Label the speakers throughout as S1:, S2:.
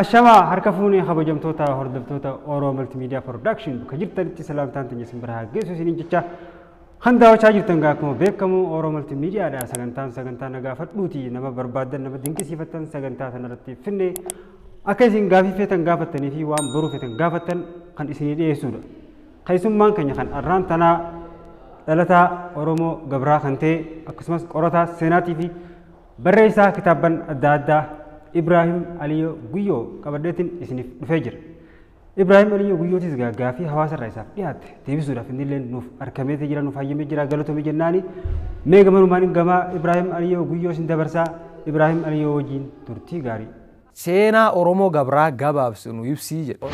S1: Ashamaa harka fuunee kabajamtoota hordoftoota Oromoo Multimedia Production bakka jirtanitti salaamtaan teenya isin bira haa geessu isiniin jecha kan daawwachaa jirtan gaa akkuma beekamu Oromoo Multimediadha. Sagantaan sagantaa nagaa fadhuuti nama barbaaddan nama dinqisiifattan sagantaa sanarratti finne akka isin gaafii feetan gaafattanii fi waan boruu feetan gaafattan kan isinii dhiyeessudha. Keessummaan keenya kan arraan tanaa dhalataa Oromoo Gabraa kan ta'e akkasumas qorataa seenaatii fi barreessaa kitaabban adda addaa Ibrahim Aliyyoo Guyyoo qabadheetiin isiniif dhufee jira. Ibrahim Aliyyoo Guyyootis gaaffii hawaasa irraa isaaf dhiyaatte deebisuudhaaf innillee nuuf argamee jira, nuuf hayyamee jira, galatoomii jennaani. Mee gamanumaan gamaa Ibrahim Aliyyoo Guyyoo isin dabarsaa. Ibrahim Aliyyoo wajjin turtii gaarii.
S2: Seenaa Oromoo Gabraa gabaabsinu ibsii jedha.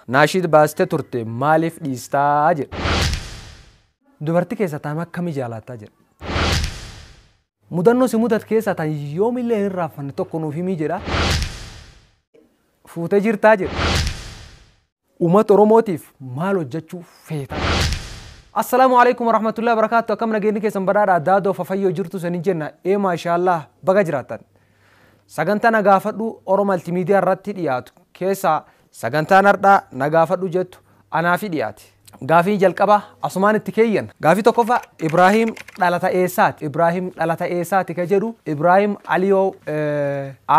S2: Naashiid baastee turte maaliif dhiistaa jedha. Dubartii keessa taa'ame akkamii jaalattaa jedha. Mudannoo si mudate keessaa tan yoomillee hin raaffanne tokko nuuf himii jedha. Fuutee jirtaa jedha. Uummata Oromootiif maal hojjechuu feeta? Assalaamu alaikum warahmatullahi wabarakatuh. Akkam nageenyi keessan badhaadha adda fafayyoo jirtu sanin jenna. Ee maashaallah baga jiraattan. Sagantaa nagaafadhu Oromoo Multimedia irratti dhiyaatu keessaa sagantaan har'aa nagaafadhu jettu anaafi dhiyaate. Gaafii jalqabaa asumaan itti keeyyan. Gaafii tokkoffaa Ibrahim dhalata eessaati? Ibrahim dhalata eessaati ka jedhu Ibrahim Aliyoo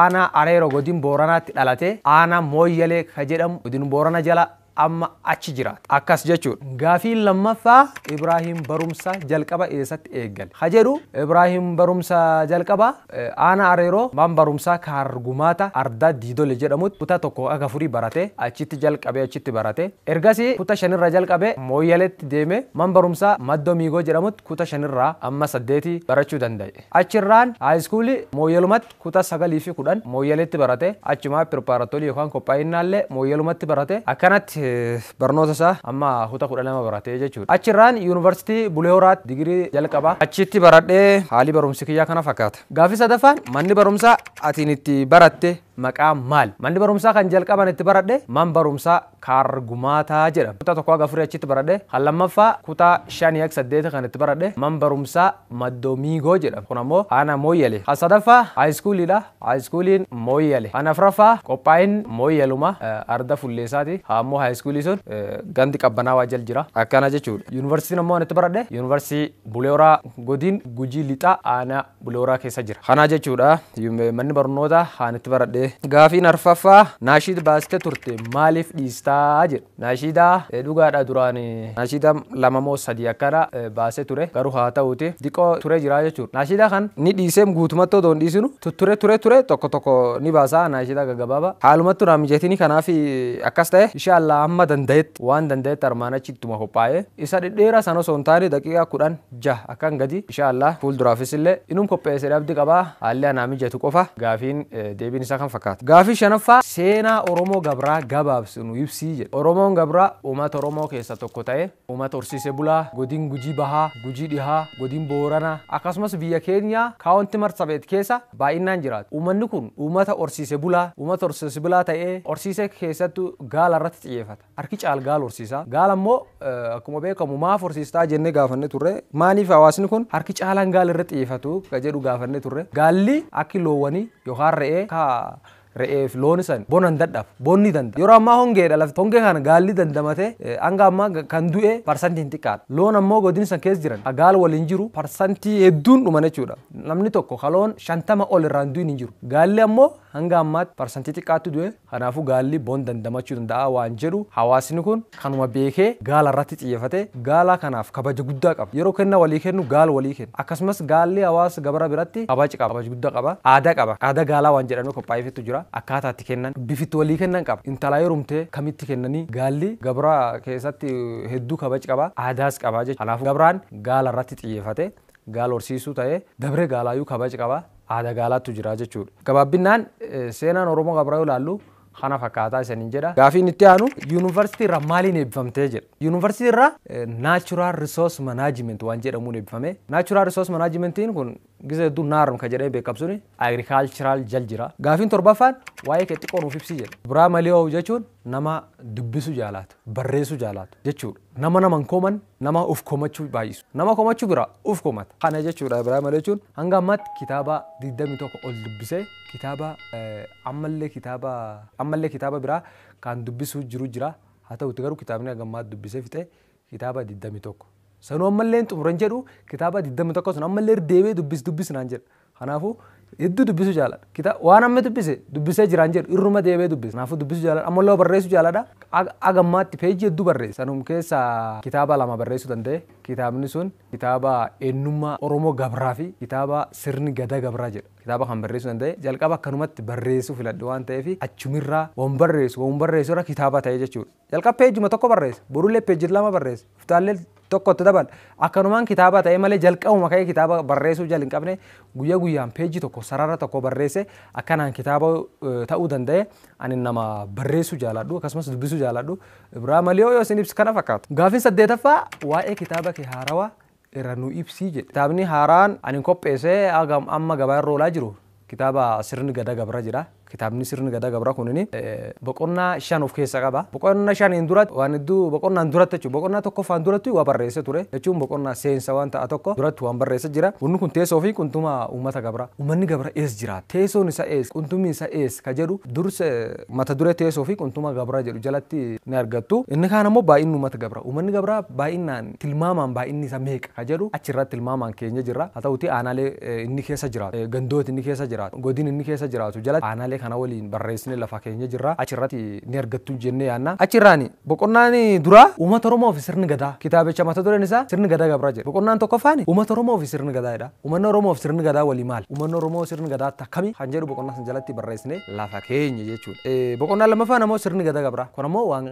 S2: aanaa Areeroo godin Booranaatti dhalate, aanaa Mooyyalee ka jedhamu godin Boorana jala amma achi jiraata. Akkas jechuudha. Gaafiin lammaffaa Ibrahim barumsa jalqaba eessatti eegale? Ka jedhu Ibrahim barumsa jalqaba aanaa Areeroo man barumsaa Kaargumaata Ardaa Diidole jedhamutti kutaa 1 haga 4 barate, achitti jalqabee achitti barate. Ergasii kutaa 5 jalqabee Mooyyaleetti deeme man barumsaa Maddoo Miigoo jedhamutti kutaa 5 amma 8 barachuu danda'e. Achirraan haayiskuulii Mooyyalumatti kutaa 9 fi 10 Mooyyaleetti barate. Achumaa pireparaatoolii yookaan qophaa'inaallee Mooyyalumatti barate. Akkanatti barnoota isaa amma kutaa 12 baratee jechuudha. Achirraan yuunivarsiitii Bulee Horaatti digirii jalqabaa achitti baradhee haalli barumsi kiyyaa kana fakkaata. Gaafii sadaffaan manni barumsaa atiin itti baratte maqaa maali? Manni barumsaa kan jalqaban itti baradhe man barumsaa Kaargumaataa jedhama. Kutaa 1 haga 4 achitti baradhe. Kan lammaffaa kutaa 5 haga 8 kan itti baradhe man barumsaa Maddoo Miigoo jedhama. Kun ammoo aanaa Mooyyale. Kan sadaffaa haayiskuuliidha. Haayiskuuliin Mooyyale. Kan afuraffaa qophaa'in Mooyyaluma arda Fulleessaati. Haa ammoo haayiskuulii sun gandi qabbanaa waa jal jira. Akkana jechuudha. Yuunivarsiitiin ammoo itti baradhe yuunivarsiitii Bulee Horaa godin Gujii Lixaa aanaa Bulee Horaa keessa jira. Kana jechuudha. Manni barnootaa haan itti baradhe. Gaafiin arfaffaa naashiid baastee turte maaliif dhiistaa jedha. Naashiidaa dhugaadha duraan naashiidaa 2 moo 3 akkana baasee ture garuu haa ta'uuti diqoo ture jira jechuudha. Naashiidaa kan ni dhiisee guutumatti otoo hin dhiisinu ture ture ture tokko tokko ni baasaa naashiidaa gaggabaabaa. Haalumattu naa mijatinii kanaaf akkas ta'e inshaallah amma danda'etti waan danda'etti armaan achi ittuma qophaa'ee isa dhedheeraa sana osoo hin taane daqiiqaa 16 akkan gadi inshaallah fuulduraafis illee inum qopheessee dhabdi qabaa haalli anaa mijatu qofa gaafiin deebiin isaa kan fakkaata. Gaafii shanaffaa seenaa Oromoo Gabraa gabaabsinu ibsii jedha. Oromoon Gabraa uummata Oromoo keessaa tokko ta'e uummata horsiisee bulaa godin Gujii Bahaa, Gujii Dhihaa, godin Booranaa akkasumas biyya keenya kaawwanti Marsabeet keessa baay'inaan jiraatu. Uummanni kun uummata horsiisee bulaa, uummata horsiisee bulaa ta'ee horsiisee keessattuu gaala irratti xiyyeeffata. Harki caal gaala horsiisaa. Gaala immoo akkuma beekamu maaf horsiistaa jennee gaafanne turre. Maaliif hawaasni kun harki caalaan gaala irratti xiyyeeffatu ka jedhu gaafanne turre. Gaalli akki loowwanii yookaan re'ee ka re'eef loon san bona hin dadhabu, bonni danda'a. Yeroo ammaa hongeedha lafti. Hongee kana gaalli dandamate hanga ammaa kan du'e parsantiin xiqqaadha. Loon ammoo godin san keessa jiran gaala waliin jiru parsantii hedduun dhuman jechuudha. Namni tokko ka loon 50 ol irraan du'in hin jiru. Gaalli ammoo hanga ammaatti parsantii xiqqaatti du'e. Kanaafuu gaalli bon dandamachuu danda'a waan jedhu hawaasni kun kanuma beekee gaala irratti xiyyeeffate gaala kanaaf kabaja guddaa qaba. Yeroo kenna walii kennu gaala walii kenna. Akkasumas gaalli hawaasa gabra biratti kabaja qaba, kabaja guddaa qaba, aadaa qaba. Aadaa gaalaa waan jedhamee qophaa'eefitu jira. Akkaataa itti kennan bifitti walii kennan qaba. Intala heerumtee kamitti kennanii gaalli gabra keessatti hedduu kabaja qaba, aadaas qaba jechuudha. Kanaafuu gabraan gaala irratti xiyyeeffate gaala horsiisuu ta'ee dabree gaalaayyuu kabaja qaba, aadaa gaalaatu jira jechuudha. Gabaabbinaan seenaan Oromoo Gabraa yoo ilaallu kana fakkaataa isaniin jedha. Gaafiin itti aanu yuunivarsiitii irraa maaliin eebbifamtee jedha. Yuunivarsiitii irraa Natural Resource Management waan jedhamuun eebbifame. Natural Resource Managementiin kun Gisa hedduu naarm ka jedhee beekamu suni agricultural jal jira. Gaafiin torbaffaan waa'ee kee xiqqoo nuuf ibsi jedha. Ibraahim Aliyoo jechuun nama dubbisu jaalaatu, barreessuu jaalaatu jechuudha. Nama nama hin koman, nama uf komachuu baay'isu. Nama komachuu bira uf komata. Kana jechuudha Ibraahim Aliyoo jechuun hanga ammaatti kitaaba 21 ol dubbisee kitaaba ammallee kitaaba biraa kan dubbisuu jiru jira. Haa ta'uti garuu kitaabni hanga ammaatti dubbisee fixe kitaaba 21. Sanuu ammallee xumuran jedhu kitaaba 21 sun ammallee deebi'ee dubbis naan jedha. Kanaafuu hedduu dubbisuu jaaladha. Waan amma dubbise dubbisee jiraan jedhu irruma deebi'ee dubbisa. Kanaafuu dubbisuu jaaladha. Ammallee barreessuu jaaladha. Haga ammaatti peejii hedduu barreesse. Sanum keessa kitaaba 2 barreessuu danda'e. Kitaabni sun kitaaba eenyummaa Oromoo Gabraa fi kitaaba sirni Gadaa Gabraa jedha. Kitaaba kan barreessuu danda'e. Jalqaba akkanumatti barreessuu filadhe waan ta'eef achumirraa waan barreessu irra kitaaba ta'e jechuudha. Jalqaba peejuma 1 barreesse. Borullee peejii 2 barreesse. Iftaallee tokkotti dabala. Akkanumaan kitaaba ta'e malee jalqabuma ka'ee kitaaba barreessuu jala hin qabne guyyaa guyyaan peejii 1 sarara 1 barreesse akkanaan kitaaba ta'uu danda'e. Ani nama barreessuu jaaladhu akkasumas dubbisuu jaaladhu. Ibraahim Aliyoo yoo isin ibsi kana fakkaata. Gaafiin 8ffaa waa'ee kitaaba kee haarawaa irra nu ibsii jedhe. Kitaabni haaraan ani qopheessee amma gabaa irra oolaa jiru kitaaba sirni Gadaa Gabraa jedha. Kitaabni sirni Gadaa Gabraa kunini boqonnaa 5 of keessa qaba. Boqonnaa 5 duratti waan hedduu boqonnaan duratti jechuudha. Boqonnaa 1ffaan duratti waa barreesse ture. Jechuun boqonnaa seensa waan ta'a tokko duratti waan barreesse jira. Wanni kun teessoo fi quntuma uummata Gabraa. Uummanni Gabraa eessa jiraata? Teessoon isaa eessa? Quntumni isaa eessa? Ka jedhu dursa mata duree teessoo fi quntuma Gabraa jedhu jalatti ni argattu. Inni kaan ammoo baay'inni uummata Gabraa. Uummanni Gabraa baay'inaan tilmaamaan baay'inni isaa meeqa ka jedhu achirratti tilmaamaan keenya jirra. Haa ta'uti aanaalee inni keessa jiraatu, gandooti inni keessa jiraatu, godin inni keessa jiraatu jalatti aanaalee kana waliin barreessine lafa keenya jirra. Achirratti ni argattu jennee yaanna. Achirraani boqonnaan duraa uummata Oromoo fi sirni Gadaa. Kitaabicha mata dureen isaa sirni Gadaa Gabraa jedha. Boqonnaan 1ffaan uummata Oromoo fi sirni Gadaa jedha. Uummanni Oromoo fi sirni Gadaa walii maali? Uummanni Oromoo sirni Gadaa akkamii? Kan jedhu boqonnaa san jalatti barreessine lafa keenya jechuudha. Boqonnaan 2ffaan ammoo sirni Gadaa Gabraa. Kun ammoo waan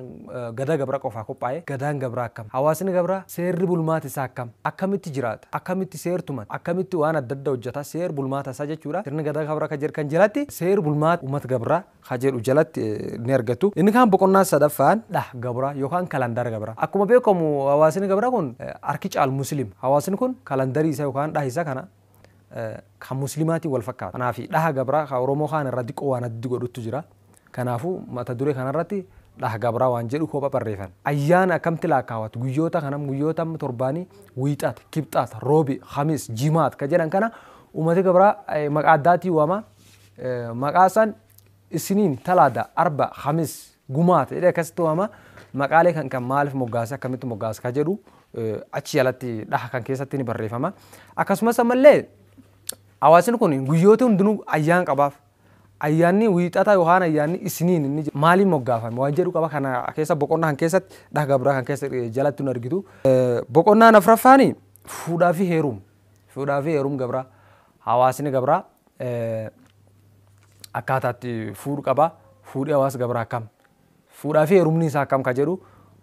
S2: Gadaa Gabraa qofaa qophaa'e. Gadaan Gabraa akkam? Hawaasni Gabraa seerri bulmaata isaa akkam? Akkamitti jiraata? Akkamitti seertumata? Akkamitti waan adda addaa hojjeta? Seer bulmaata isaa jechuudha. Sirni Gadaa Gabraa kan jedhu kan jalatti seer bulmaata uummata Gabraa kan jedhu jalatti ni argattu. Inni kaan boqonnaa 3ffaan dhaha Gabraa yookaan kalandara Gabraa. Akkuma beekamu hawaasni Gabraa kun harki caalu Musliima. Hawaasni kun kalandarii isaa yookaan dhaha isaa kana kan Muslimaatiin wal fakkaata. Kanaaf dhaha Gabraa kan Oromoo kaan irra diqoo waan addi godhutu jira. Kanaafuu mata duree kanarratti dhaha Gabraa waan jedhu kopha barreeffan. Ayyaana akkamti lakkaawwatu guyyoota kanam guyyoota torbaanii wiixata, kibxata, roobi, hamis, jimaat kan jedhan kana uummati Gabraa maqaa addaatiin waama. Maqaa isaan isiniin talaada, arba, hamis, gumaata jedhee akkasitti waama. Maqaalee kan kan maaliif moggaase akkamitti moggaase kan jedhu achi jalatti dhaha kan keessatti ni barreeffama. Akkasumas ammallee hawaasni kun guyyoota hundinuu ayyaan qabaaf. Ayyaanni wiixata yookaan ayyaanni isiniin inni maaliin moggaafame waan jedhu qaba. Kana keessa boqonnaa kan keessatti dhaha Gabraa kan keessa jalatti nu argitu. Boqonnaan 4ffaan fuudhaa fi heeruma. Fuudhaa fi heeruma Gabraa. Hawaasni Gabraa akkaataatti fuudhu qaba. Fuudhii hawaasa Gabraa akkam? Fuudhaa fi heerumni isaa akkam kan jedhu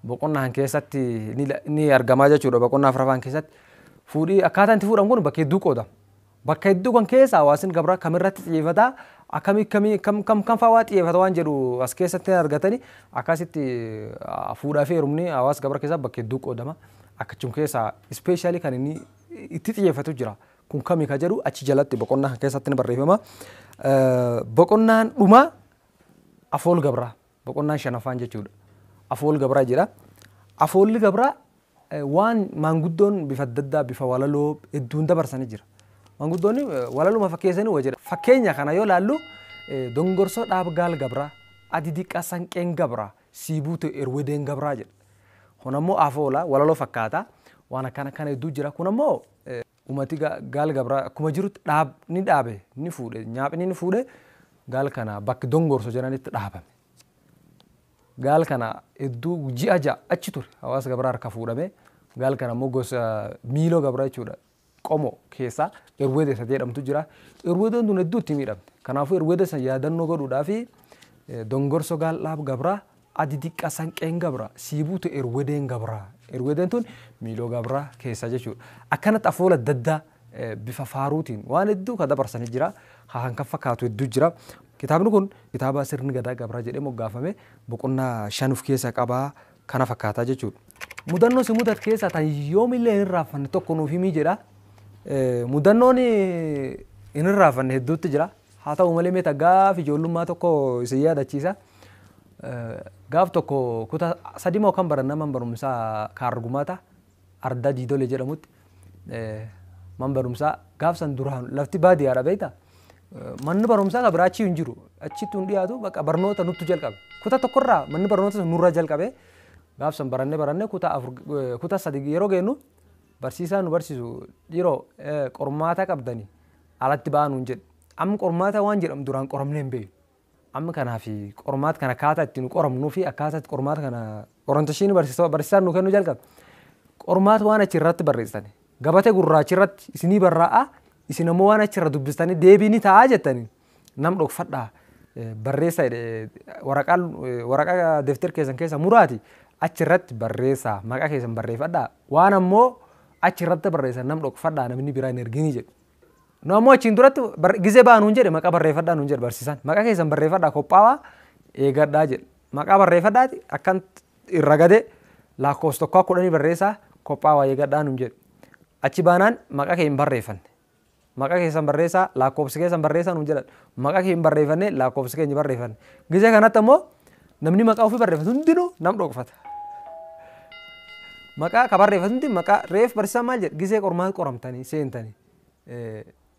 S2: boqonnaa kan keessatti ni argamaa jechuudha. Boqonnaa 4ffaan keessatti fuudhii akkaataan itti fuudhan kun bakka hedduu qoodama. Bakka hedduu kan keessa hawaasni Gabraa kamirratti xiyyeeffata? Akkamii akkamii kam kam kam fa'aa xiyyeeffata waan jedhu as keessatti argatani akkasitti fuudhaa fi heerumni hawaasa Gabraa keessaa bakka hedduu qoodama. Akkachum keessa ispeeshaalii kan inni itti xiyyeeffatu jira. Kun kamii kan jedhu achi jalatti boqonnaa kan keessatti ni barreeffama. Boqonnaan dhumaa afool Gabraa. Boqonnaan 5ffaan jechuudha. Afool Gabraa jedha. Afoolli Gabraa waan maanguddoon bifa adda addaa bifa walaloo hedduun dabarsanii jira. Maanguddoonni walaluma fakkeessanii waa jedha. Fakkeenya kana yoo laallu dongorsoo dhaabgaal Gabraa, adi diqqaa sanqeen Gabraa, siibuutu erwedeen Gabraa jedha. Kun ammoo afoola walaloo fakkaata. Waan akkana kana hedduu jira. Kun ammoo uummati gaal Gabraa akkuma jirutti ni dhaabe ni fuudhe nyaapni ni fuudhe gaal kana bakki dongorso jedhanitti dhaabame. Gaal kana hedduu ji'a ja'a achi ture hawaasa Gabraa harka fuudhame. Gaal kana ammoo gosa miiloo Gabraa jechuudha. Qomoo keessa erwede isa jedhamtu jira. Erwedeen tun hedduu itti miidhamte. Kanaafuu erwede san yaadannoo godhuudhaaf dongorso gaal dhaab Gabraa, adi diqqa sanqeen Gabraa, siibuutu erwedeen Gabraa. Erwedeen tun miiloo Gabraa keessa jechuudha. Akkanatti afoola adda addaa bifa faaruutiin waan hedduu kan dabarsanii jira. Kan kan fakkaatu hedduu jira. Kitaabni kun kitaaba sirni Gadaa Gabraa jedhee moggaafame boqonnaa 5 of keessa qabaa kana fakkaataa jechuudha. Mudannoo si mudate keessaa tan yoomillee hin raaffanne tokko nuuf himii jedha. Mudannoon hin irraafanne hedduutti jira. Haa ta'u malee meeta gaaf ijoollummaa tokko isin yaadachiisa. Gaaf tokko kutaa sadii moo kan baranna man barumsaa kaargumaata ardaa diidolee jedhamutti man barumsaa gaaf san duraan lafti baadiyyaadha beektaa. Manni barumsaa kan biraa achii hin jiru. Achitti hin dhiyaatu bakka barnoota nuttu jalqabe. Kutaa tokkorraa manni barnoota sun nurra jalqabe. Gaaf san barannee barannee kutaa afur kutaa sadi yeroo geennu barsiisaan nu barsiisu dhiiroo qormaata qabdanii alatti ba'aa nuun jedhe. Amma qormaata waan jedhamu duraan qoramnee hin beeknu. Amma kanaaf qormaata kana akkaataa itti nu qoramnuu fi akkaataa itti qormaata kana orientation barsiisaan nu kennu jalqabe. Qormaata waan achi irratti barreessitani. Gabatee gurraachi irratti isinii barraa'a isin ammoo waan achi irra dubbistanii deebii ni ta'a jettanii nam dhokfadhaa barreessa waraqaa waraqaa defter keessan keessa muraati achi irratti barreessaa maqaa keessan barreeffadhaa waan ammoo achi irratti barreessan nam dhokfadhaa namni biraa hin erginii jedhu. Nu ammoo achiin duratti gizee ba'aa nuun jedhe maqaa barreeffadhaa nuun jedhe barsiisaan maqaa keessan barreeffadhaa qophaa'aa eegadhaa jedhe maqaa barreeffadhaati akkan irra gadee lakkoofsa tokkoo kudhanii barreessaa qophaa'aa eegadhaa nuun jedhe. Achi baanaan maqaa kee hin barreeffanne. Maqaa keessan barreessaa lakkoofsa keessan barreessaa nuun jedhan maqaa kee hin barreeffanne lakkoofsa keenya barreeffanne. Gizee kanatti ammoo namni maqaa ofii barreeffatu hundinuu nam dhokfata. Maqaa ka barreeffatu hundi maqaa reef barsiisaan maal jedhe gizee qormaata qoramtanii seentanii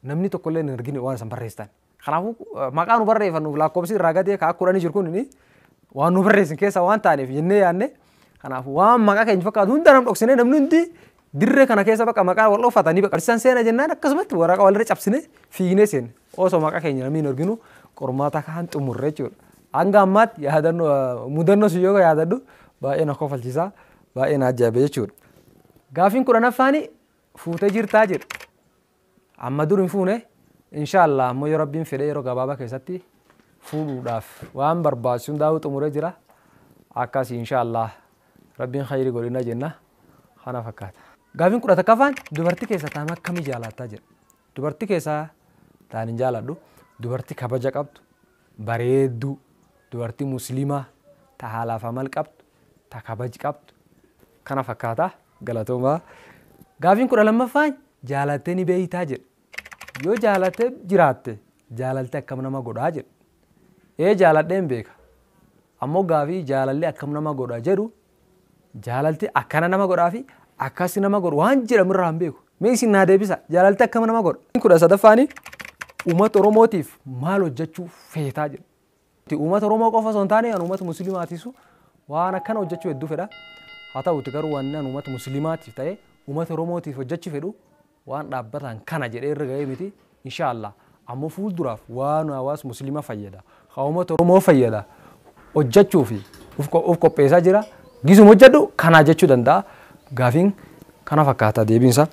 S2: namni tokkollee hin argine waan isan barreessitan. Kanaafuu maqaa nu barreeffannuuf lakkoofsi irraa gadee ka akka kudhanii jiru kun waan nu barreessin keessa waan taaneef jennee yaadne kanaafuu waan maqaa keenya fakkaatu hunda nam dhoksinee namni hundi dirree kana keessa bakka maqaa wal dhoofatanii bakka barsiisaan seena jennaan akkasumatti waraqaa walirra cabsine fiignee seenne osoo maqaa keenya namni hin arginu qormaata kaan xumurre jechuudha. Hanga ammaatti yaadannoo mudannoo si yoo yaadadhu baay'ee na kofalchiisa baay'ee na ajaa'iba jechuudha. Gaafiin kudhanaffaani fuutee jirtaa jedha. Amma dur hin fuune inshaallah ammoo yoo rabbiin fedhe yeroo gabaabaa keessatti fuudhuudhaaf waan barbaachisu hundaa'uu xumuree jira. Akkasii inshaallah rabbiin khayrii godhina jenna kana fakkaata. Gaafiin kudha takkaffaan dubartii keessaa taan akkamii jaalattaa jedha. Dubartii keessaa taan hin jaaladhu dubartii kabaja qabdu bareedduu dubartii musliimaa ta haalaaf amal qabdu ta kabaji qabdu kana fakkaata galatoomaa. Gaafiin kudha lammaffaan jaalattee ni beeytaa jedha. Yoo jaalattee jiraatte jaalaltee akkam nama godhaa jedha. Ee jaaladhee hin beeka. Ammoo gaafii jaalalli akkam nama godha jedhu jaalalti akkana nama godhaa fi akkasi nama godhu waan jedhamu irraa hin beeku. Mee isin naa deebisa jaalalti akkam nama godha. Kudha sadaffaani uummata Oromootiif maal hojjechuu feetaa jedhu. Uummata Oromoo qofa osoo hin taane an uummata Musliimaatiisu waan akkana hojjechuu hedduu fedha. Haa ta'uti garuu waan an uummata Musliimaatiif ta'e uummata Oromootiif hojjechuu fedhu waan dhaabbataan kana jedhee irra ga'ee miti inshaallah. Ammoo fuulduraaf waan hawaasa Musliimaa fayyada. Haa uummata Oromoo fayyada. Hojjechuu fi of qopheessaa jira. Gisuma hojjedhu kana jechuu danda'a. Gaafiin kana fakkaata deebiinsa.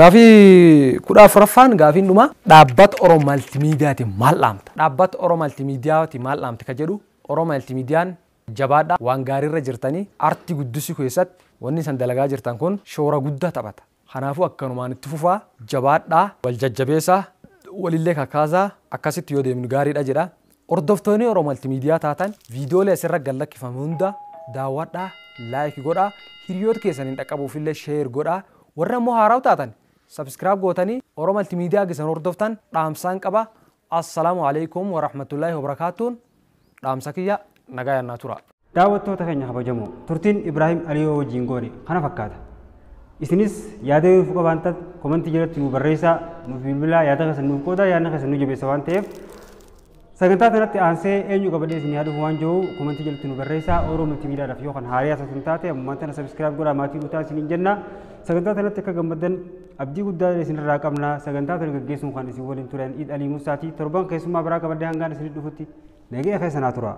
S2: Gaafii kudha afuraffaan gaafiin dhuma dhaabbata Oromoo Maltimiidiyaati maal dhaamta? Dhaabbata Oromoo Maltimiidiyaati maal dhaamta ka jedhu Oromoo Maltimiidiyaan jabaadha waan gaariirra jirtanii artii guddisuu keessatti wanni isan dalagaa jirtan kun shoora guddaa taphata. Kanaafuu akkanumaan itti fufaa jabaadhaa wal jajjabeessaa walillee kakaasaa akkasitti yoo deemnu gaariidha jedha. Hordoftoonni Oromoo Maltimiidiyaa taatan viidiyoolee asirra gad lakkifamu hunda daawwadhaa laayikii godhaa hiriyoota keessaniin dhaqqabuufillee sheer godhaa warra immoo haaraa taatan subscribe gootanii Oromoo Maltimiidiyaa gisan hordoftan dhaamsaan qaba. Assalaamu alaikum warahmatullaahi wabarakaatuun dhaamsa kiyya nagaa yaannaa tura.
S1: Daawwattoota keenya kabajamoo turtiin Ibraahim Aliyoo wajjin goone kana fakkaata. Isinis yaada yoo qabaattan komentii jalatti nu barreessaa nuuf bilbilaa yaada keessan nuuf qoodaa yaadna keessan nu jabeessa waan ta'eef sagantaa kanatti aansee eenyu qabadhee isin yaaduuf waan jiru komentii jalatti nu barreessaa Oromoo Maltimiidiyaadhaaf yookaan haaraa isaan taate ammaa tana subscribe godhaa maatii guutaa isiniin jenna. Sagantaa kanatti akka gammaddan abdii guddaa isinirraa qabna. Sagantaa kana gaggeessuun kan isin waliin turan Iid Alii Musaatii torban keessummaa biraa qabadhee hangaan isin dhufutti nagaya keessanaa tura.